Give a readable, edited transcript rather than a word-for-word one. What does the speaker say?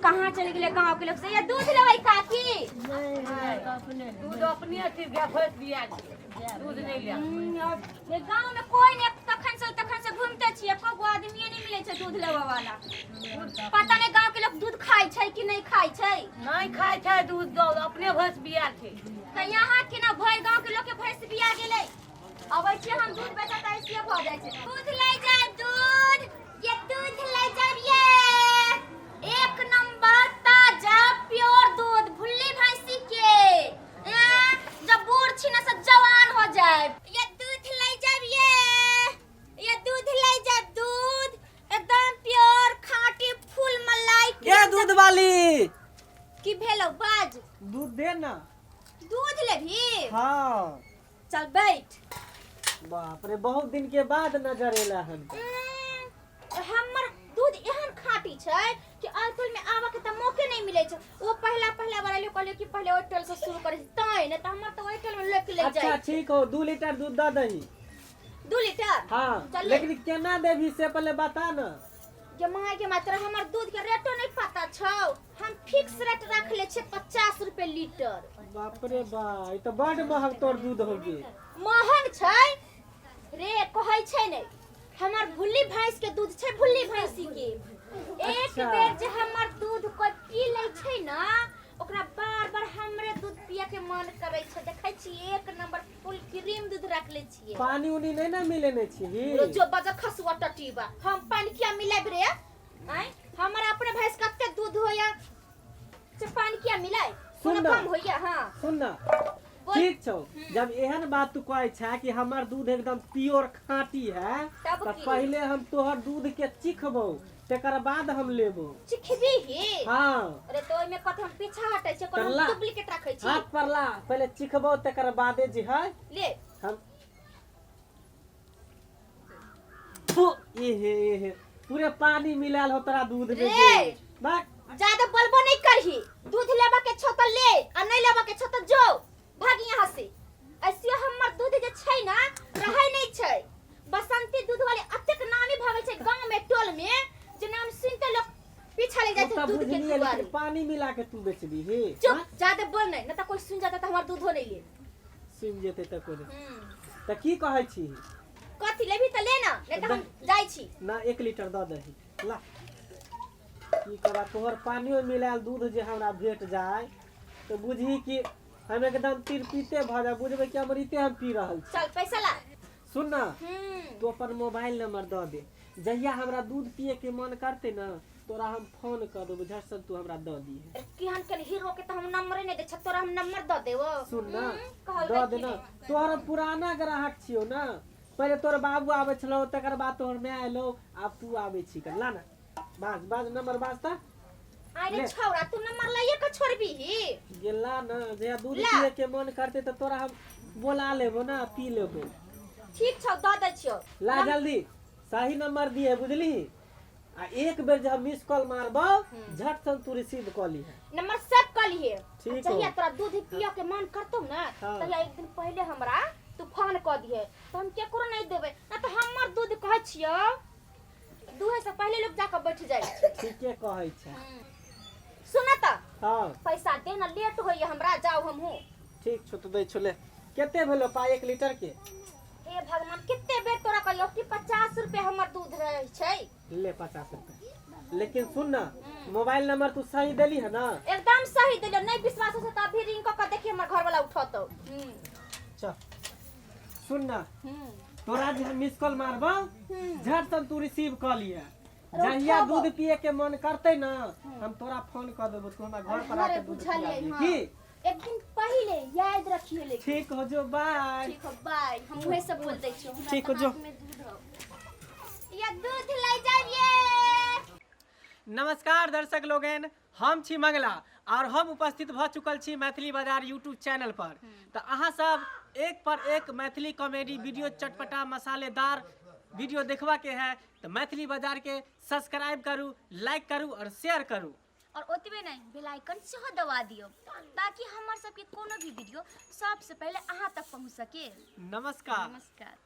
कहाँ चलि गेलै गाँव के लोग से? ये दूध लेबै काकी? दूध अपने अथी भैंस बिया दूध नहीं ले। ये गाँव में कोई नहीं, तखन से घूमते छियै, एको गो आदमीये नहीं मिलै छै दूध लेबऽ वाला। पता नहीं गाँव के लोग दूध खाइ छै कि नहीं खाइ छै। नहीं खाइ छै दूध, दो अपने भैंस बिया छै। तऽ यहाँ के ना भरि गाँव के लोग के भैंस बिया गेलै। अबै छियै हम दूध बेचऽ तऽ ऐसिये भऽ जाइ छै। दूध ले जाए दूध, ये दूध ले जाए, ये एक नंबर ताजा प्योर दूध भुल्ली भैंसी के। जब बूढ़ छी ना सब जवान हो जाए। ये दूध ले जाए, ये दूध ले जाए, दूध एकदम प्योर खाटी फुल मलाई। के दूध वाली? की भेलो, बाज। दूध दे ना। दूध लेबही? हाँ। चल बैठ। बाप रे, बहुत दिन के बाद नजर एला हन। हमर दूध एहन खाटी छै कि अल्कोहल में आबऽ के तऽ मौके नहीं मिलै छै। ओ पहला पहला बार एलियो, कहलियो कि पहले ओहि टोल से शुरू करै छी, तैं नहि तऽ हमर तऽ ओहि टोल में लोक ले अच्छा जाइ। ठीक हो, 2 लीटर दूध दऽ दही। 2 लीटर? हाँ। चल। लेकिन केना देबही से पहले बता ना। गे माय गे माय, तोरा हमर दूध के रेटो नहीं पता छौ। हम फिक्स रेट रख ले छियै 50 रुपए लीटर। बाप रे बा, ई तऽ बड महग तोर दूध हो गे। महग छै रे, कहै छै ने हमर भुल्ली भैंस के दूध छै, भुल्ली भैंसी के। एक बेर जे हमर दूध कोइ पी लै छै ना, ओकरा बार बार हमरे दूध पिए के मन करै छै। देखै छी, एक नंबर फुल क्रीम दूध रख ले छियै। पानी उनी नहीं ना मिलेने छी? जो बजर खसुआ टटीबा, हम पानी किया मिलाब रे? आँय, हमर अपने भैंस कते दूध होया से पानी किया मिलाय? सुन कोनो ना। कम होइया? हाँ। सुन ना। बोल। ठीक छौ, जब एहन बात तू कहै छै कि हमर दूध एकदम प्योर खाँटी है, तब तऽ की? पहिले हम तोहर दूध के चिखबौ, तकर बाद हम लेबो। चिखबी ही? हाँ। अरे, तो ओहिमे कथी हम पीछा हटै छियै? कोनो ला। डुप्लीकेट रखै छी? हाथ पर ला, पहिले चिखबौ तकर बादे जे है। ले। हम फु, एहे एहे, पूरे पानी मिलाल हो तोरा दूध में। रे। जे बाक। ज्यादा बोलबो नहीं करही। दूध लेबा के छौ त ले, आ नहीं लेबा के छौ त जो भाग यहाँ से। ऐसे हमर दूध जे छै ना, रहै नहीं छै। बसंती दूध वाले अतेक नामी भऽ गेल छै गांव में, टोल में, जे नाम सुनते लोग पीछा ले जाइ ओ छै तऽ दूध के बुझलियै, दुआरे। लेकिन पानी मिला के तू बेचबी ही? चुप, ज्यादा बोल नहीं, न त कोई सुन जाता त हमर दूधो नहीं ले। सुनि जेतै तऽ कोनो तऽ की कहै छी? कथी लेबही त ले ना, नहीं त हम जाइ छी। ना, 1 लीटर दऽ दही। ला, की करबा, तोहर पानियो मिलायल दूध जे हमरा भेट जाय तऽ बुझही कि हम एकदम तिरपिते भऽ जाय, बुझबै कि अमृते हम पी रहल छी। चल, पैसा ला। सुन ना। तू अपन मोबाइल नंबर दऽ दे, जहिया हमरा दूध पिए के मन करते ना, तोरा हम फोन कर देबो, झट सन तू हमरा दऽ दिहे। केहन केहन हीरो के तऽ हम नंबरे नहि दै छ, तोरा हम नंबर दऽ देबो। सुन ना। कहल दऽ दे ना, तोहर हम पुराना ग्राहक छियौ ना। पहिले तोहर बाबू आबै छलौ, तकर बाद तोहर माय एलौ, आब तू आबै छी। कर ला ना, बाज बाज, नंबर बाज तऽ। अरे ले। छौड़ा, तू नंबर लइए के छोड़बीही? गेला ना, जहिया दूध ला। पिए के मन करते तऽ तोरा हम बोला लेबो ना, पी लेबो। ठीक छौ, दऽ दै छियौ। ला जल्दी, सही नंबर दिए, बुझली? आ एक बेर जब मिस कॉल मारबो, झट सन तू रिसीव कऽ लीहे। नंबर सेव कर लिहे। ठीक हो। जहिया तोरा दूध पिए के मन करतौ ना, तहिया एक दिन पहिले हमरा तू फोन कऽ दिहे, तऽ हम केकरो नहीं देबै ना। तऽ हमर दूध कहै छियौ, दूहे से पहिले लोग जाके बैठ जाइ छै। ठीके कहै छै। सुन तऽ। हाँ। पैसा दे ना, लेट होइए हमरा, जाउ हमहूँ। ठीक छौ तऽ दै छौ, ले। कते भेलो पाइ 1 लीटर के? हे भगवान, कते बेर तोरा कहियो कि 50 रुपए हमर दूध रहै छै। ले 50 रुपए, लेकिन सुन ना, मोबाइल नंबर तू सही देली है ना? एकदम सही देलियो। नहीं विश्वास हो तऽ अभी रिंग कऽ के देखी, हमर घर वाला उठतौ। चल, सुन ना, तोरा जे हम मिस कॉल मारबो, झट सन तू रिसीव कऽ लिहे। जहिया उठाबो। दूध पिए के मन करते ना, हम तोरा फोन कर देबो, तू हमरा घर पर अरे आके दूध पिला बुझलियै। दिहे। हाँ। की? एक दिन पहिले याद रखिए लेकिन। ठीक हो, जो, बाय। ठीक हो, बाय। हम उहे सब बोल दै छियो, हमरा ठीक हो, तऽ जो। हाथ में दूध हो या दूध ले जाइए। नमस्कार दर्शक लोगन, हम छी मंगला और हम उपस्थित भऽ चुकल छी मैथिली बाजार यूट्यूब चैनल पर। तऽ अहाँ सब एक पर एक मैथिली कॉमेडी वीडियो, चटपटा मसालेदार वीडियो देखबा के है तऽ मैथिली बाजार के सब्सक्राइब करू, लाइक करू और शेयर करू। और ओतबे नहि, बेल आइकन सेहो दबा दियौ, ताकि हमर सबके कोनो भी वीडियो सबसे पहिले अहाँ तक पहुँच सके। नमस्कार। नमस्कार।